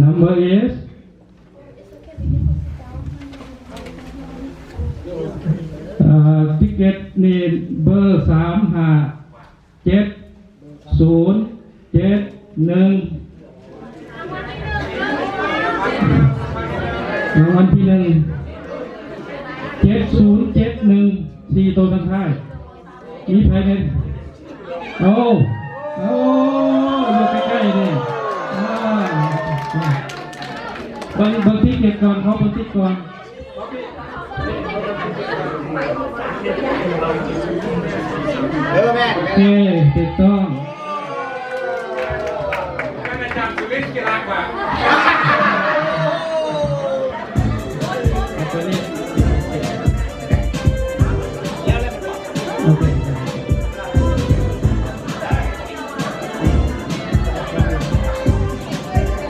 Number is ເອີ ticket ນີ້ເບີສາມຫ້າເຈັດສູນເຈັດໜຶ່ງ ລາງວັນທີໜຶ່ງ ເຈັດສູນເຈັດໜຶ່ງ ສີ່ໂຕສຸດທ້າຍ. ມີໃຜແດ່? ໂອ້ ໂອ້ ຢູ່ໃກ້ໆນີ້ ອ່າ ເບິ່ງ ເບິ່ງຕິກເກັດກ່ອນ ຂໍເບິ່ງຕິກກ່ອນ. ເອີ ແມ່ນ ໂອເຄ ຖືກຕ້ອງ. ໂອເຄ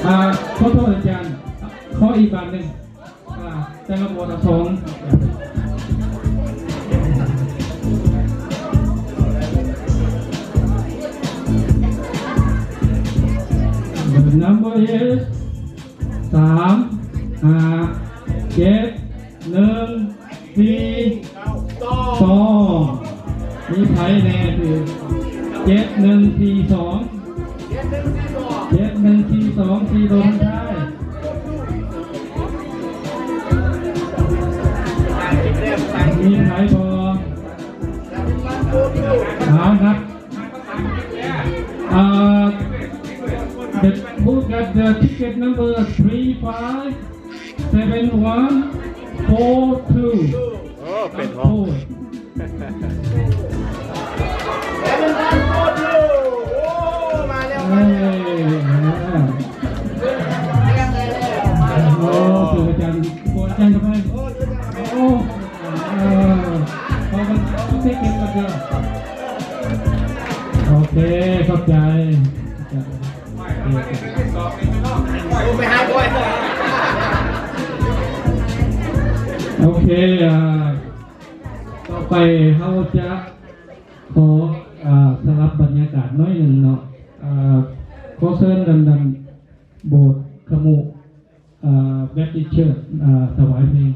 ອ່າ ຂໍໂທດອາຈານ ຂໍອີກບາດໜຶ່ງ ອ່າ ແຕ່ລະໝວດເອົາສອງ. The number is ສາມ ຫ້າ ເຈັດ ໜຶ່ງ ສີ່ ສອງ. ມີໃຜແດ່ຖືກ ເຈັດໜຶ່ງສີ່ສອງ ເຈັດໜຶ່ງສີ່ສອງ ສີ່ໂຕສຸດທ້າຍ? ມີໃຜບໍ່? ເອົາ ນັບ ເອີ the, who got the ticket number three five seven one four two? ໂອ້ ເປັນ ໂອ້ ໂອ້ ມາແລ້ວ ເອີ ມາແລ້ວ ໂອ້ ຖືກອາຈານ ໂອ້ ອາຈານເຂົ້າໄປ ໂອ້ ເອີ ເຂົາເປັນ ເຂົາເປັນ ໂອເຄ ຂອບໃຈ ໂອເຄ ອ່າ ຕໍ່ໄປເຮົາຈະຂໍ ອ່າ ສະຫຼັບບັນຍາກາດໜ້ອຍໜຶ່ງເນາະ ອ່າ ຂໍເຊີນທ່ານ ທ່ານ ໂບດຂະມຸ ອ່າ Baptist Church ອ່າ ຖວາຍເພງ.